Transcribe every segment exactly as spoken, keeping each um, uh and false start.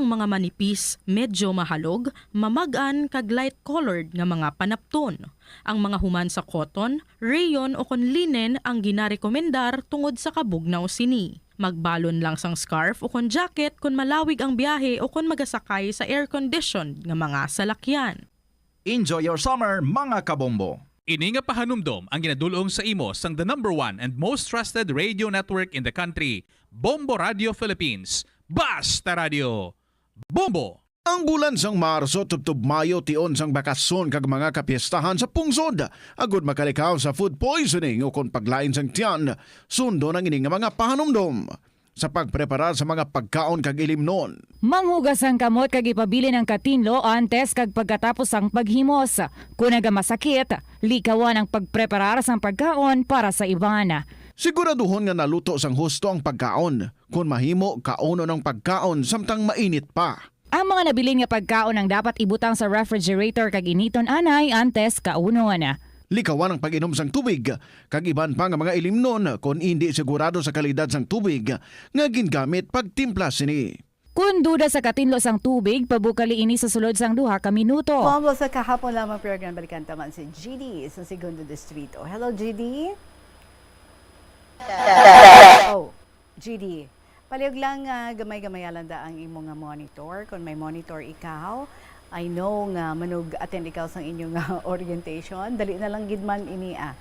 Ang mga manipis, medyo mahalog, mamag-an, kag light-colored nga mga panapton. Ang mga human sa cotton, rayon, o kon linen ang ginarekomendar tungod sa kabugnaw sini. Magbalon lang sang scarf o kon jacket kon malawig ang biyahe o kon magasakay sa air-conditioned nga mga salakyan. Enjoy your summer, mga kabombo! Ini nga pahanumdom ang ginadul-ong sa imo sang the number one and most trusted radio network in the country, Bombo Radio Philippines. Basta Radio! Bombo! Ang bulan sang Marso tubtob Mayo tion sang bakasyon kag mga kapiestahan sa pungsod, agud makalikaw sa food poisoning o kon paglain sang tiyan, sundon ang ini nga mga pahanumdom. Sa pagpreparar sa mga pagkaon kag ilimnon. Manghugas ang kamot kag ipabilin ang katinlo antes kag pagkatapos sang paghimos. Kon nagamasakit, likawan ang pagpreparar sang pagkaon para sa iban. Siguraduhon nga naluto sang husto ang pagkaon. Kon mahimo, kaunon ang pagkaon samtang mainit pa. Ang mga nabilin nga pagkaon ang dapat ibutang sa refrigerator kag initon anay antes kaunon. Likawan ang pag-inom sang tubig kag iban pa nga mga ilimnon kon indi sigurado sa kalidad sang tubig nga gingamit pagtimpla sini. Kon duda sa katinlo sang tubig, pabukali ini sa sulod sang duha ka minuto. Bombo sa kahapon lamang program, balikan ta man si G D sa Segundo Distrito. Hello, G D. Oh, G D. Palihog lang, ah, gamay-gamay lang da ang imo nga monitor. Kung may monitor ikaw, I know nga manug-attend ikaw sang inyo nga orientation. Dali na lang gid man ini, ah.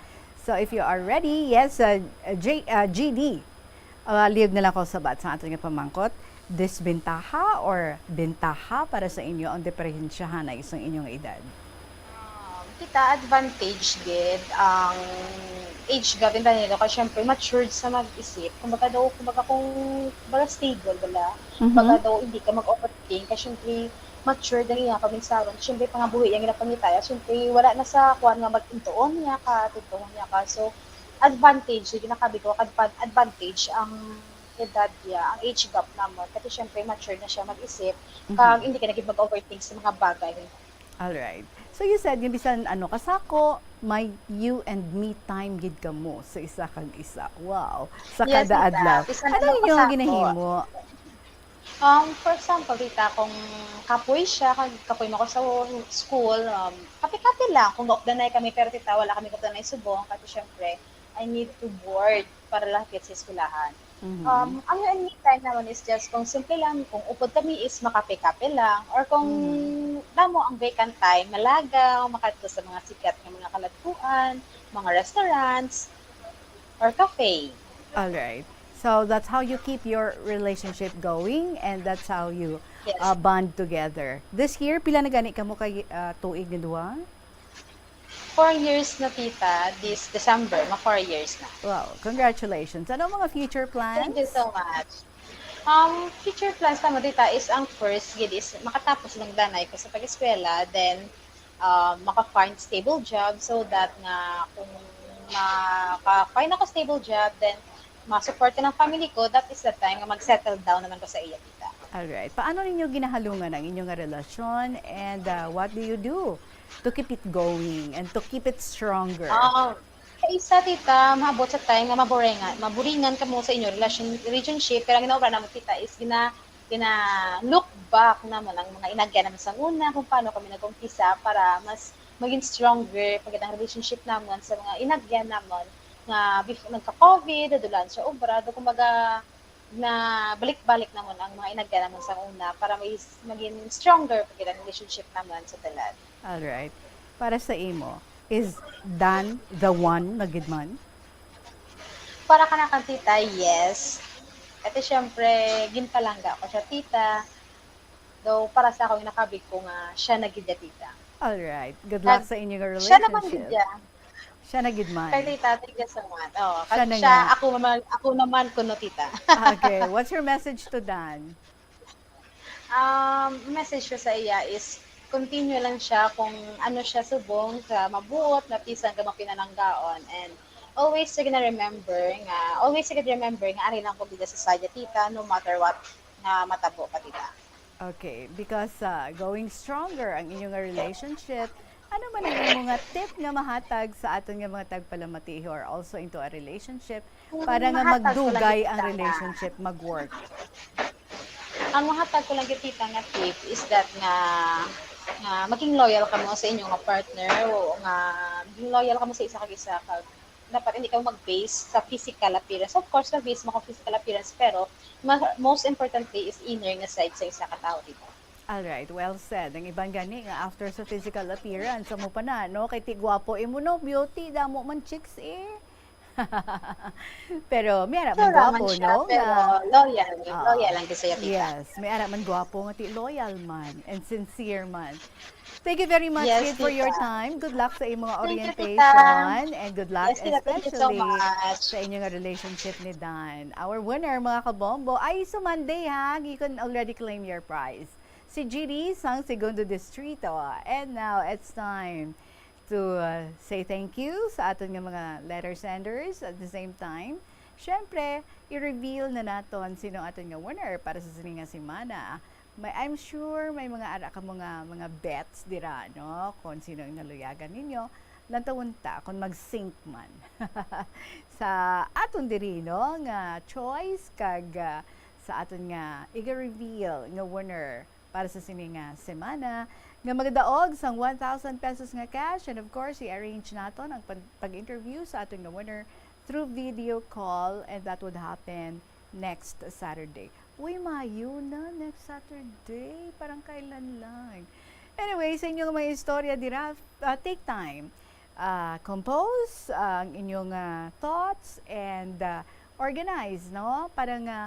So, if you are ready, yes, ah, J, ah, G D. Ah, lihog na lang ko sabat sa aton nga pamangkot. Disbentaha or bentaha para sa inyo ang diperensyahanay sang inyo nga edad? Um, kita, advantage gid ang age gap in Danilo, kay syempre matured sa mag-isip. Kumbaga daw, kumbaga kung, kumbaga stable bala. Mhm. Kumbaga daw, hindi ka mag-overthink, kay syempre matured ang iya kaminsaron. Syempre, pangabuhi ang ginapangitaya. Syempre, wala na sa kuwan nga mag-intuon niya ka, tintuhon niya ka. So, advantage, yung ginakabi ko, advan-, advantage ang edad niya, ang age gap naman. Kasi syempre, mature na siya mag-isip. Mhm. Kag hindi ka na gid mag-overthink sa mga bagay. Alright. So you said, yung bisan ano, kasako, may you and me time gid kamo sa isa kag isa. Wow. Sa Yes, kada tita. adlaw. Bisan Ano ano, inyong kasako. ginahimo? Um, for example, tita, kung kapoy siya, kag kapoy mo ko sa school, um, kape-kape lang. Kung off the night kami, pero tita, wala kami off the night subong, kasi syempre, I need to board para lahapit sa eskwelahan. Mhm. Um, ang you and me time naman is just kung simple lang, kung upod kami is makape-kape lang, or kung Mhm. damo ang vacant time, malagaw, makadto sa mga sikat nga mga kaladtuan, mga restaurants, or cafe. Alright. So that's how you keep your relationship going, and that's how you, Yes. uh, bond together. This year, pila na gani kamo kay, uh, tuig nga duha? Four years na, tita. This December, ma four years na. Wow, congratulations. Ano ang mga future plans? Thank you so much. Um, future plans naman, tita, is ang first gid is makatapos lang danay ko sa pag-eskwela, then, um, maka-find stable job so that nga kung maka-find ako stable job, then ma-support ko ng family ko, that is the time nga mag-settle down naman ko sa iya, tita. Alright. Paano ninyo ginahalungan ang inyo nga relasyon, and, uh, what do you do to keep it going and to keep it stronger? Um, sa isa, tita, maabot sa time nga maburingan, maburingan kamo sa inyo relasyon, relationship, pero ang ginaobra naman, tita, is gina-, gina-look back naman ang mga inagyan naman sa una, kung paano kami nag-umpisa para mas maging stronger pagid ang relationship naman sa mga inagyan naman nga bef-, nagka-covid, nadulaan sa obra, do kumbaga, na balik-balik naman ang mga inagyan naman sa una para may s-, maging stronger pagid ang relationship naman sa tanan. Alright. Para sa imo, is Dan the one na gid man? Para kana kang tita, yes. Kasi syempre, ginpalangga ko siya, tita. Though, para sa akong nakabig ko nga siya na gid ya, tita. Alright. Good luck Nag-, sa inyo nga siya naman gid relationship. ya. Siya na gid man. Kay tita, thank you so much. Oh, Siya kag na siya, nga. ako naman, ako naman kuno, tita. Okay. What's your message to Dan? Um, message ko sa iya is continue lang siya kung ano siya subong ka mabuot, mapisan ka mapinalanggaon, and always siya gina-remember nga, always siya gina-remember nga ari lang ko gid sa side, tita, no matter what nga matabo pa, tita. Okay, because, uh, going stronger ang inyo nga relationship, ano man ang imo nga tip nga mahatag sa aton nga mga tagpalamati who are also into a relationship para nga Mahatag ko lang magdugay gid ang sana. relationship, mag-work? Ang mahatag ko lang gyud, tita, nga tip is that nga, nga maging loyal kamo sa inyo nga partner, o nga maging loyal kamo sa isa kag isa, kag dapat hindi kamo mag-base sa physical appearance. Of course, mag-base mo kung physical appearance, pero ma-, most importantly is inner nga side sa isa ka tawo, tita. Alright, well said. Ang iban gani nga after sa physical appearance, amo pa na, no? Kay ti gwapo imo nobyo, ti damo man chicks eh. Pero may ara man Sure naman gwapo, siya, no? pero Nga, loyal. ah, Loyal lang kasi siya, tita. Yes, may ara man gwapo nga ti loyal man and sincere man. Thank you very much, Yes, Kid, for your tita. Time. Good luck sa imong mga Thank you, tita. orientation and good luck Yes, tita. Thank you so especially much. sa inyo nga relationship ni Dan. Our winner, mga kabombo, ay sa Monday, ha? You can already claim your prize. Si G D sang Segundo Distrito. And now, it's time to uh, say thank you sa aton nga mga letter senders. At the same time, syempre, i-reveal na naton sino aton nga winner para sa sini nga semana. May, I'm sure may mga ara kamo nga mga bets dira, no? Kung sino ang naluyagan ninyo, lantawon ta kung mag-sync man sa aton diri, no, nga choice kag, ah, sa aton nga iga-reveal nga winner para sa sini nga semana, nga magadaog sang one thousand pesos nga cash. And of course, i-arrange naton ang pag- pag-interview sa aton nga winner through video call, and that would happen next Saturday. Uy, Mayo na, next Saturday. Parang kailan lang. Anyway, sa inyong mga istorya dira, ah, take time. Ah, compose ang inyong, ah, thoughts and, ah, organize, no? Para nga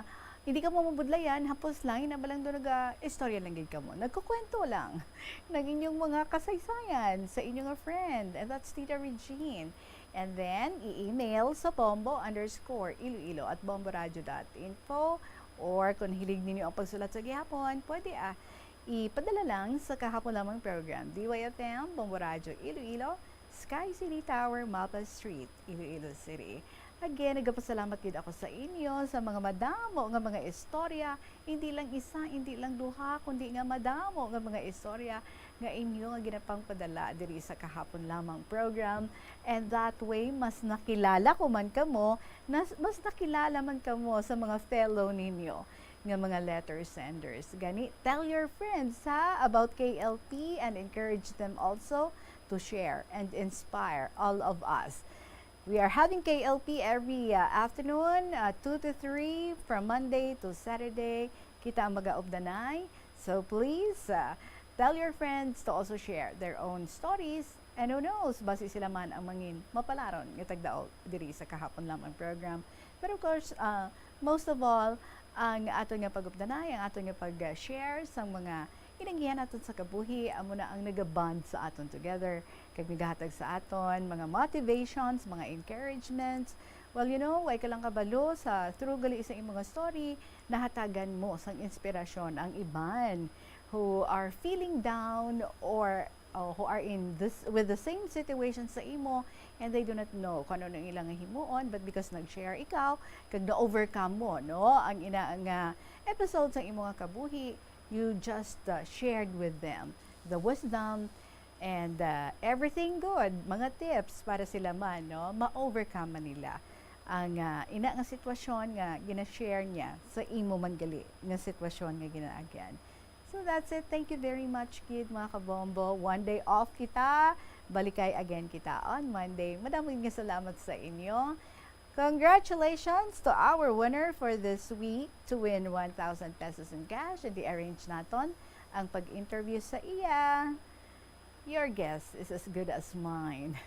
hindi kamo mabudlayan, hapos lang, ina ba lang doon nag-istorya lang gid kamo. Nagkukwento lang ng inyong mga kasaysayan sa inyong friend. And that's Tita Regine. And then, i-email sa bombo underscore iloilo at bomboradio dot info. Or kung hilig ninyo ang pagsulat sa gihapon, pwede, ah, ipadala lang sa kahapon lamang program, D Y F M, Bombo Radyo Iloilo, Sky City Tower, Mapa Street, Iloilo City. Again, nagapasalamat gid ako sa inyo sa mga madamo nga mga istorya, hindi lang isa, hindi lang duha, kundi nga madamo nga mga istorya nga inyo nga ginapangpadala diri sa kahapon lamang program. And that way, mas nakilala ko man kamo, nas-, mas nakilala man kamo sa mga fellow ninyo nga mga letter senders. Gani, tell your friends, ha, about K L P and encourage them also to share and inspire all of us. We are having K L P every, uh, afternoon, uh, two to three, from Monday to Saturday. Kita ang mag-aubdanay. So please, uh, tell your friends to also share their own stories. And who knows, basi sila man ang mangin mapalaron nga tagdaog diri sa kahapon lamang program. But of course, uh, most of all, ang aton nga pag-updanay, ang aton nga pag-share sang mga ginanggihan naton sa kabuhi, amo na ang nagabond sa aton together, kag nagahatag sa aton mga motivations, mga encouragements. Well, you know, way ka lang kabalo sa through gali sa imong story, nahatagan mo sang inspirasyon ang iban who are feeling down or, uh, who are in this, with the same situation sa imo, and they do not know kung ano ang ilang himuon, but because nag-share ikaw, kag na-overcome mo, no, ang ina nga episode sa imo nga kabuhi, you just, uh, shared with them the wisdom and, uh, everything good, mga tips para sila man, no, ma-overcome man nila ang, uh, ina nga sitwasyon nga gina-share niya sa imo man gali nga sitwasyon nga ginaagyan. So that's it. Thank you very much, Kid, mga kabombo. One day off kita. Balikay again kita on Monday. Madamo nga salamat sa inyo. Congratulations to our winner for this week to win one thousand pesos in cash. And i-arrange naton ang pag-interview sa iya. Your guess is as good as mine.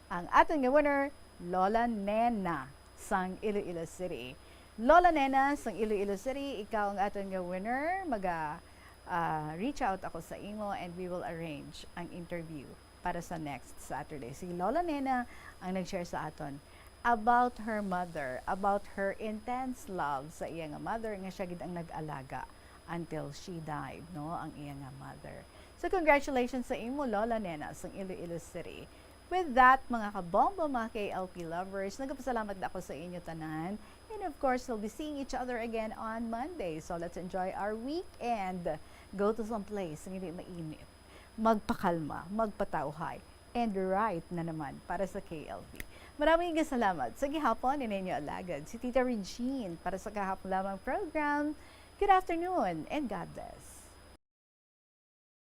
Ang aton nga winner, Lola Nena sang Iloilo City. Lola Nena sang Iloilo City, ikaw ang aton nga winner. Maga, ah, reach out ako sa imo and we will arrange ang interview para sa next Saturday. Si Lola Nena ang nag-share sa aton about her mother, about her intense love sa iya nga mother, nga siya gid ang nag-alaga until she died, no, ang iya nga mother. So, congratulations sa imo, Lola Nena, sang Iloilo City. With that, mga kabombo, mga K L P lovers, nagapasalamat ako sa inyo tanan. And of course, we'll be seeing each other again on Monday. So, let's enjoy our weekend. Go to some place nga hindi mainit. Magpakalma, magpatawhay, and right na naman para sa K L P. Maraming salamat. Sa gihapon, ini inyo alagad, si Tita Regine, para sa kahapon lamang program. Good afternoon and God bless.